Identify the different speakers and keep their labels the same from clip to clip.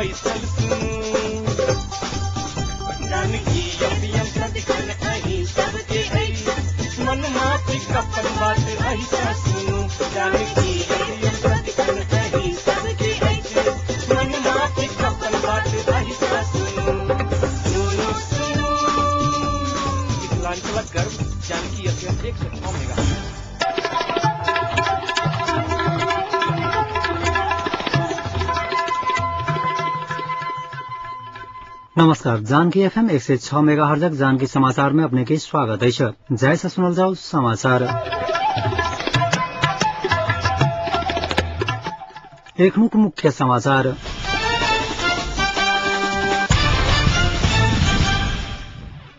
Speaker 1: बैसल सुनू। जानकी एफएम सदिखन अहीं सबके अछि, मनमाफिक अपन बात अहिसँ सुनू। जानकी एफएम सदिखन अहीं सबके अछि, मनमाफिक अपन बात अहिसँ सुनू। सुनू सुनू मिथिलांचलक गर्व जानकी एफएम 106 मेगा।
Speaker 2: नमस्कार, जानकी एफएम 106 मेगाहर्जक जानकी समाचार में अपने के स्वागत है। जय से सुनल जाओ समाचार। एखनुक मुख्य समाचार।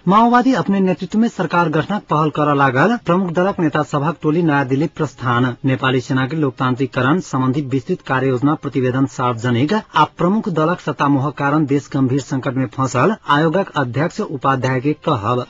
Speaker 2: माओवादी अपने नेतृत्व में सरकार गठनक पहल कर लागल प्रमुख दलक नेता सभक टोली नयाँ दिल्ली प्रस्थान। नेपाली सेना के लोकतांत्रिकरण संबंधी विस्तृत कार्ययोजना प्रतिवेदन सार्वजनिक आ प्रमुख दलक सत्तामोहक कारण देश गंभीर संकट में फंसल आयोगक अध्यक्ष उपाध्याय के कहब।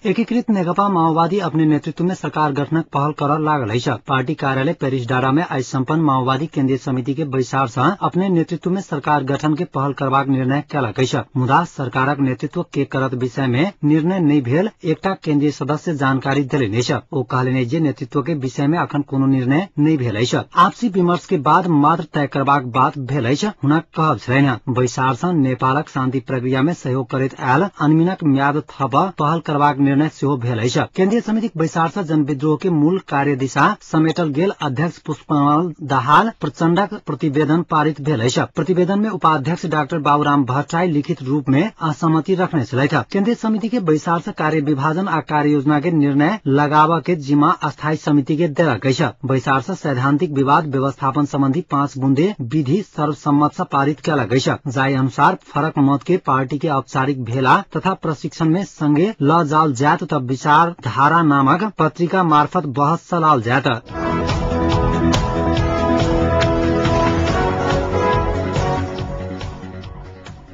Speaker 2: एकीकृत नेकपा माओवादी अपने नेतृत्व में सरकार गठनक पहल कर लागल अछि। पार्टी कार्यालय पेरिस डाँडा में आइ सम्पन्न माओवादी केन्द्रीय समिति के बैसार से अपने नेतृत्व में सरकार गठन के पहल करबाक निर्णय केलक अछि। मुदा सरकारक नेतृत्व के करत विषय में निर्णय नहि भेल एकटा केन्द्रीय सदस्य जानकारी देलनि अछि। ओ कहलनि जे नेतृत्व के विषय में अखन कोनो निर्णय नहि भेल अछि, आपसी विमर्श के बाद मात्र तय करबाक बात भेल अछि, हुनक कहब छलनि। बैसार सँ नेपालक शान्ति प्रक्रिया में सहयोग करैत आयल अनमिनक म्याद थप पहल करबाक निर्णय सेहो भेल अछि। केन्द्रीय समितिक बैसार सँ जनविद्रोह के मूल कार्य दिशा समेटल गेल अध्यक्ष पुष्पकमल दाहाल प्रचण्डक प्रतिवेदन पारित भेल अछि। प्रतिवेदन में उपाध्यक्ष डाक्टर बाबूराम भट्टराई लिखित रूप में असहमति रखने छलथि। केन्द्रीय समिति के बैसार सँ कार्य विभाजन आ कार्य योजना के निर्णय लगाबऽ के जिम्मा अस्थायी समिति के देलक अछि। बैसार सँ सैद्धांतिक विवाद व्यवस्थापन संबंधी 5 बुंदे विधि सर्वसम्मत सँ पारित केलक अछि। जाहि अनुसार फरक मत के पार्टी के औपचारिक भेला तथा प्रशिक्षण में संगे ल जाओल जायत त विचारधारा नामक पत्रिका मार्फत बहस चलाओल जायत।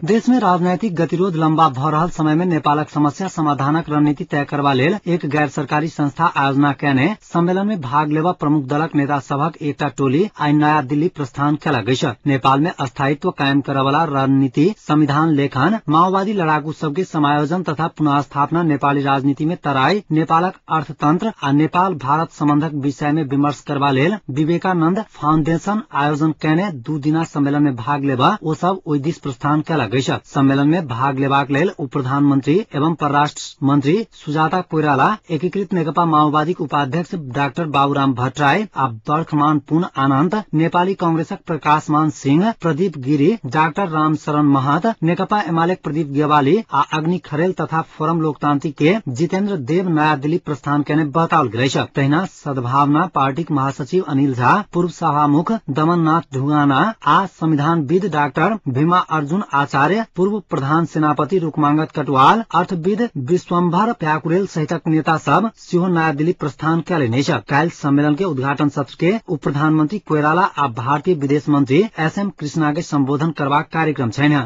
Speaker 2: देश में राजनैतिक गतिरोध लम्बा भ रहल समय में नेपालक समस्या समाधानक रणनीति तय करबा लेल एक गैर सरकारी संस्था आयोजना केने सम्मेलन में भाग लेबा प्रमुख दलक नेता सभक एकटा टोली आइ नयाँ दिल्ली प्रस्थान केलक अछि। नेपाल में स्थायित्व कायम करवला रणनीति, संविधान लेखन, माओवादी लड़ाकू सबके समायोजन तथा पुनर्स्थापना, नेपाली राजनीति में तराई, नेपालक अर्थतंत्र आ नेपाल भारत सम्बन्धक विषय में विमर्श करबा लेल विवेकानन्द फाउंडेशन आयोजन केने 2 दिना सम्मेलन में भाग लेबा ओ सब ओहि दिस प्रस्थान केलक। सम्मेलन में भाग लेबाक लेल उप प्रधानमंत्री एवं परराष्ट्र मंत्री सुजाता कोइराला, एकीकृत नेकपा माओवादीक उपाध्यक्ष डाक्टर बाबूराम भट्टराई आ बर्खमान पुन आनन्द, नेपाली कांग्रेसक प्रकाशमान सिंह, प्रदीप गिरी, डाक्टर रामशरण महत, नेकपा एमालेक प्रदीप गेवाली आ अग्नि खरेल तथा फोरम लोकतांत्रिक के जितेन्द्र देव नयाँ दिल्ली प्रस्थान केने बताओल गेल अछि। तहिना सद्भावना पार्टीक महासचिव अनिल झा, पूर्व सभामुख दमननाथ ढुंगाना आ संविधानविद डाक्टर भीमा अर्जुन आचार्य, पूर्व प्रधान सेनापति रुकमांगत कटवाल, अर्थविद विश्वम्भर प्याकुरेल सहितक नेता सब सेहो नयाँ दिल्ली प्रस्थान केलनि अछि। काल्हि सम्मेलन के उद्घाटन सत्र के उप प्रधानमंत्री कोइराला आ भारतीय विदेश मंत्री एस एम कृष्णा के संबोधन करबाक कार्यक्रम छैन।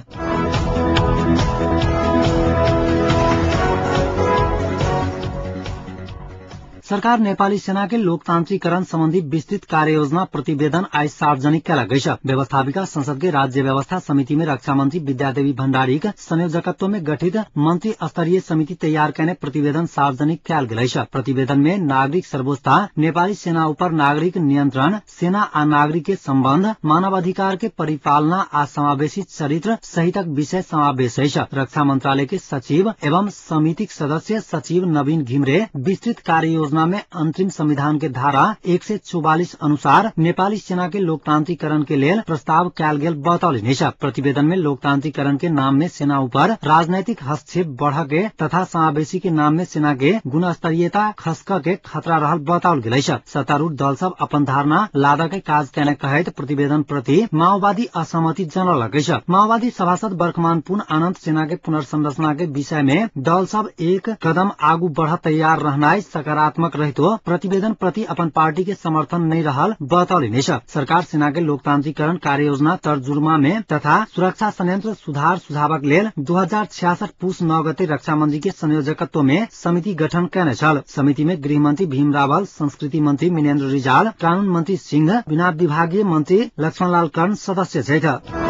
Speaker 2: सरकार नेपाली सेना के लोकतांत्रिकरण संबंधी विस्तृत कार्ययोजना प्रतिवेदन आइ सार्वजनिक केलक अछि। व्यवस्थापिका संसद के राज्य व्यवस्था समिति में रक्षा मंत्री विद्यादेवी भण्डारीक संयोजकत्व में गठित मंत्री स्तरीय समिति तैयार केने प्रतिवेदन सार्वजनिक कयल गेल अछि। प्रतिवेदन में नागरिक सर्वोच्चता, नेपाली सेना ऊपर नागरिक नियंत्रण, सेना आ नागरिक के सम्बन्ध, मानवाधिकार के परिपालना आ समावेशी चरित्र सहितक विषय समावेश अछि। रक्षा मंत्रालय के सचिव एवं समितिक सदस्य सचिव नवीन घिमरे विस्तृत कार्ययोजना में अंतरिम संविधान के धारा 144 अनुसार नेपाली सेना के लोकतांत्रिकरण के लेल प्रस्ताव कयल गेल बतौलनि अछि। प्रतिवेदन में लोकतांत्रिकरण के नाम में सेना ऊपर राजनैतिक हस्तक्षेप बढ़ के तथा समावेशी के नाम में सेना के गुणस्तरीयता खसक के खतरा रहल बताओल गेल अछि। सत्तारूढ़ दल सब अपन धारणा लादऽ के काज केने कहैत प्रतिवेदन प्रति माओवादी असहमति जनौलक अछि। माओवादी सभासद बर्खमान पुन आनन्द सेना के पुनर्संरचना के विषय में दल सब एक कदम आगू बढ़ तैयार रहनाइ सकारात्मक सकारात्मक रहितो प्रतिवेदन प्रति अपन पार्टी के समर्थन नहीं रहल बतौलनि अछि। सरकार सेना के लोकतांत्रिकरण कार्ययोजना तर्जुमा में तथा सुरक्षा संयंत्र सुधार सुझावक लेल 2066 पुस 9 गते रक्षा मंत्री के संयोजकत्व में समिति गठन केने छल। समिति में गृह मंत्री भीम रावल, संस्कृति मंत्री मिनेन्द्र रिजाल, कानून मंत्री सिंह, बिना विभागीय मंत्री लक्ष्मणलाल कर्ण सदस्य छथि।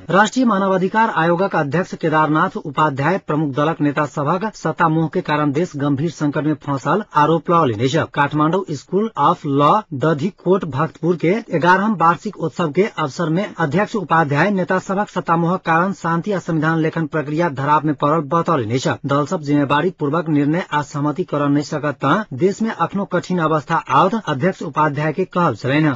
Speaker 2: राष्ट्रिय मानवाधिकार आयोगक अध्यक्ष केदारनाथ उपाध्याय प्रमुख दलक नेता सभक सत्ता मोह के कारण देश गंभीर संकट में फंसल आरोप लगौलनि अछि। Kathmandu school of law Dadhikot Bhaktapur के 11वां वार्षिक उत्सव के अवसर में अध्यक्ष उपाध्याय नेता सभक सत्ता मोहक कारण शांति आ संविधान लेखन प्रक्रिया धराप में पड़ल बतौलनि अछि। दल सब जिम्मेवारी पूर्वक निर्णय आ सहमति कर नहि सकत त देश में अखनो कठिन अवस्था आओत अध्यक्ष उपाध्याय के कहब छलनि।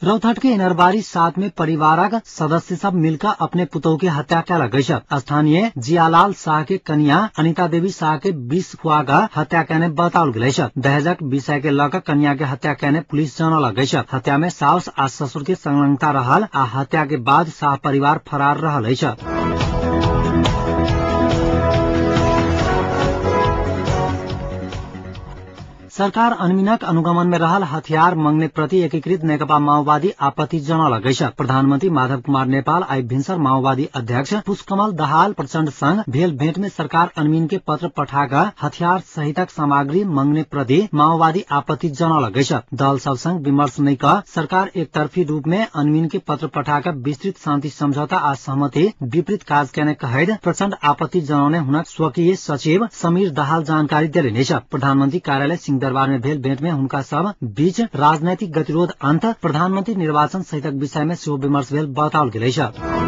Speaker 2: रौतहट के इनरबारी 7 में परिवारक सदस्य सब मिलकर अपने पुतोह के हत्या कयलक अछि। स्थानीय जियालाल शाह के कनिया अनिता देवी शाह के विष खुआ कऽ हत्या केने बताओल गेल अछि। दहेजक विषय के लऽ कऽ कनिया के हत्या केने पुलिस जनौलक अछि। हत्या में साउस आ ससुर के संलग्नता रहल आ हत्या के बाद शाह परिवार फरार रहल अछि। सरकार अनमिनक अनुगमन में रहल हथियार मंगने प्रति एकीकृत नेकपा माओवादी आपत्ति जनौलक अछि। प्रधानमंत्री माधव कुमार नेपाल आइ भिनसर माओवादी अध्यक्ष पुष्पकमल दाहाल प्रचण्ड संग भेल भेंट में सरकार अनमिन के पत्र पठा हथियार सहितक सामग्री मंगने प्रति माओवादी आपत्ति जनौलक अछि। दल सब संग विमर्श नहि क सरकार एकतर्फी रूप में अनमिन के पत्र पठा विस्तृत शांति समझौता आ सहमति विपरीत काज केने कहैत प्रचण्ड आपत्ति जनौने हुनक स्वकीय सचिव समीर दाहाल जानकारी देलनि अछि। प्रधानमंत्री कार्यालय सिंह दरबार में भेल भेंट में हुनका सब बीच राजनैतिक गतिरोध अंत, प्रधानमंत्री निर्वाचन सहितक विषय में सेहो विमर्श भेल बताओल गेल अछि।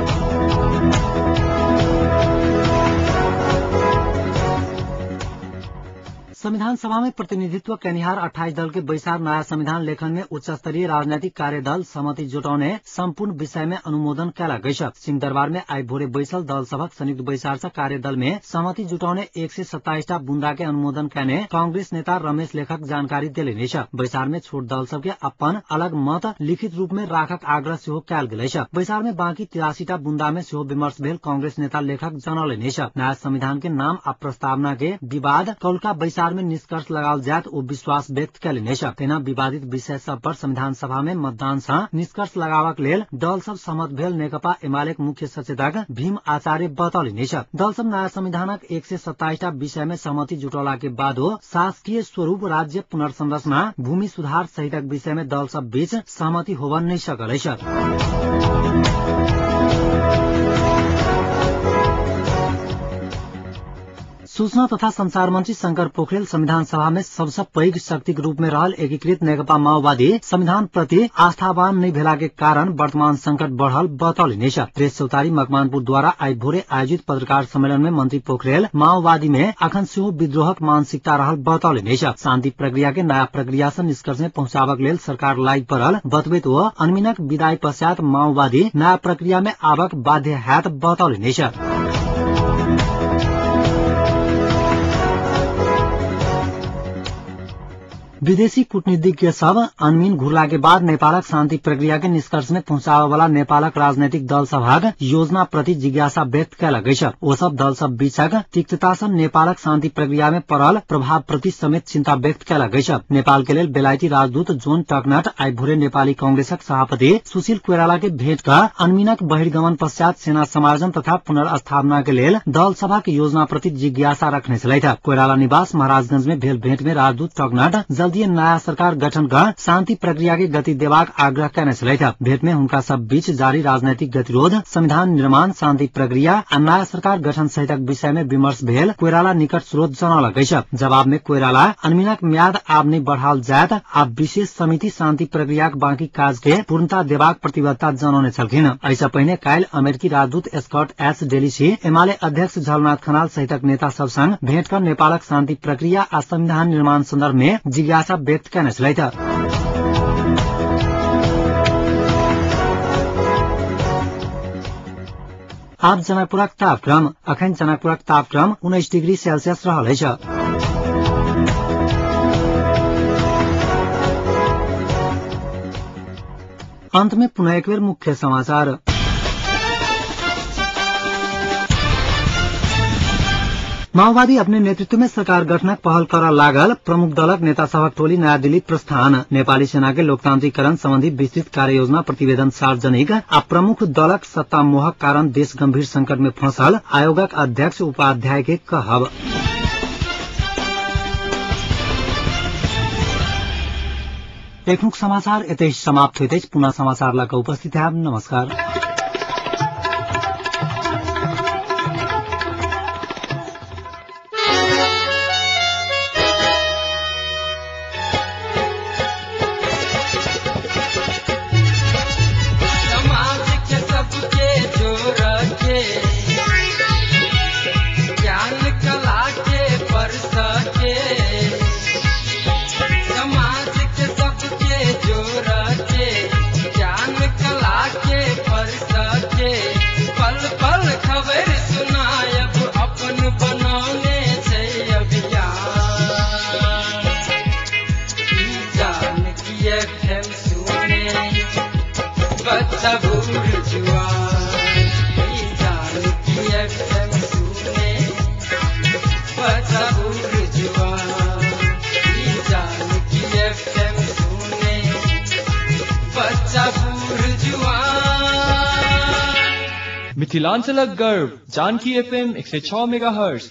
Speaker 2: संविधान सभा में प्रतिनिधित्व केनिहार 28 दल के बैसार नया संविधान लेखन में उच्च स्तरीय राजनैतिक कार्यदल सहमति जुटौने सम्पूर्ण विषय में अनुमोदन कयलक अछि। सिंह दरबार में आइ भोरे बैसल दल सभक संयुक्त बैसार से कार्यदल में सहमति जुटौने 127 टा बुंदा के अनुमोदन केने कांग्रेस नेता रमेश लेखक जानकारी देलनि अछि। बैसार में छोट दल सब के अपन अलग मत लिखित रूप में राखक आग्रह सेहो कयल गेल अछि। बैसार में बाँकी 83 टा बुंदा में सेहो विमर्श भेल कांग्रेस नेता लेखक जनौलनि अछि। नया संविधान के नाम आ प्रस्तावना के विवाद कौलका बैसार में निष्कर्ष लगाओल जायत ओ विश्वास व्यक्त कयलनि अछि। तहिना विवादित विषय सब पर संविधान सभा में मतदान सँ निष्कर्ष लगाबक लेल दल सब सहमत भेल नेकपा एमालेक मुख्य सचेतक भीम आचार्य बतौलनि अछि। दल सब नया संविधानक 127 टा विषय में सहमति जुटौला के बादो शासकीय स्वरूप राज्य पुनर्संरचना, भूमि सुधार सहितक विषय में दल सब बीच सहमति होब नहि सकल अछि। सूचना तथा संचार मंत्री शंकर पोखरेल संविधान सभा में सबसे पैघ शक्तिक रूप में रहल एकीकृत नेकपा माओवादी संविधान प्रति आस्थावान नहि भेला के कारण वर्तमान संकट बढ़ल बतौलनि अछि। प्रेस चौतारी मकवानपुर द्वारा आइ भोरे आयोजित पत्रकार सम्मेलन में मंत्री पोखरेल माओवादी में अखन सेहो विद्रोहक मानसिकता रहल बतौलनि अछि। शांति प्रक्रिया के नया प्रक्रिया से निष्कर्ष में पहुंचाबक लेल सरकार लागि पड़ल बतबैत ओ अनमिनक विदाई पश्चात माओवादी नया प्रक्रिया में आबक बाध्य हैत बतौलनि अछि। विदेशी कूटनीतिज्ञ सब अनमिन घुरला के बाद नेपालक शांति प्रक्रिया के निष्कर्ष में पहुंचाबय वाला नेपालक राजनैतिक दल सभक योजना प्रति जिज्ञासा व्यक्त कयलक अछि। ओ सब दल सब बीचक तिक्तता सँ नेपालक शांति प्रक्रिया में पड़ल प्रभाव प्रति समेत चिंता व्यक्त कयलक अछि। नेपाल के लेल बेलायती राजदूत जोन टकनट आइ भोरे नेपाली कांग्रेसक सभापति सुशील कोइराला के भेंट क अनमिनक बहिर्गमन पश्चात सेना समार्जन तथा पुनर्स्थापना के लेल दल सभक योजना प्रति जिज्ञासा रखने छलथि। कोइराला निवास महाराजगंज में भेल भेंट में राजदूत टकनट जल्दी नया सरकार गठन कर शांति प्रक्रिया के गति देबाक आग्रह केने छलथि। भेंट में हुनका सब बीच जारी राजनैतिक गतिरोध, संविधान निर्माण, शांति प्रक्रिया आ नया सरकार गठन सहितक विषय में विमर्श भेल कोइराला निकट स्रोत जनौलक अछि। जवाब में कोइराला अनमिनक म्याद आब नहि बढ़ाओल जायत आ विशेष समिति शांति प्रक्रियाक बाँकी काज के पूर्णता देबाक प्रतिबद्धता जनौने छलखिन। एहिसँ पहिने काल्हि अमेरिकी राजदूत स्कॉट एस डेलिसी एमाले अध्यक्ष झलनाथ खनाल सहितक नेता सब संग भेंट कर नेपालक शांति प्रक्रिया आ संविधान निर्माण सन्दर्भ में जिज्ञासा व्यक्त केने छलथि। आब जनकपुरक तापक्रम। अखन जनकपुरक तापक्रम 19 डिग्री सेल्सियस रहल अछि। अंत में पुनः एक बेर मुख्य समाचार। माओवादी अपने नेतृत्व में सरकार गठनक पहल कर लागल। प्रमुख दलक नेता सभक टोली नयाँ दिल्ली प्रस्थान। नेपाली सेना के लोकतांत्रिकरण संबंधी विस्तृत कार्ययोजना प्रतिवेदन सार्वजनिक आ प्रमुख दलक सत्ता मोहक कारण देश गंभीर संकट में फंसल आयोगक अध्यक्ष उपाध्याय के कहब। एखनुक समाचार एतै समाप्त होइत अछि। पुनः समाचार लऽ कऽ उपस्थित हैब। नमस्कार।
Speaker 3: मिथिलांचलक गर्व जानकी एफएम 106 मेगाहर्ट्ज।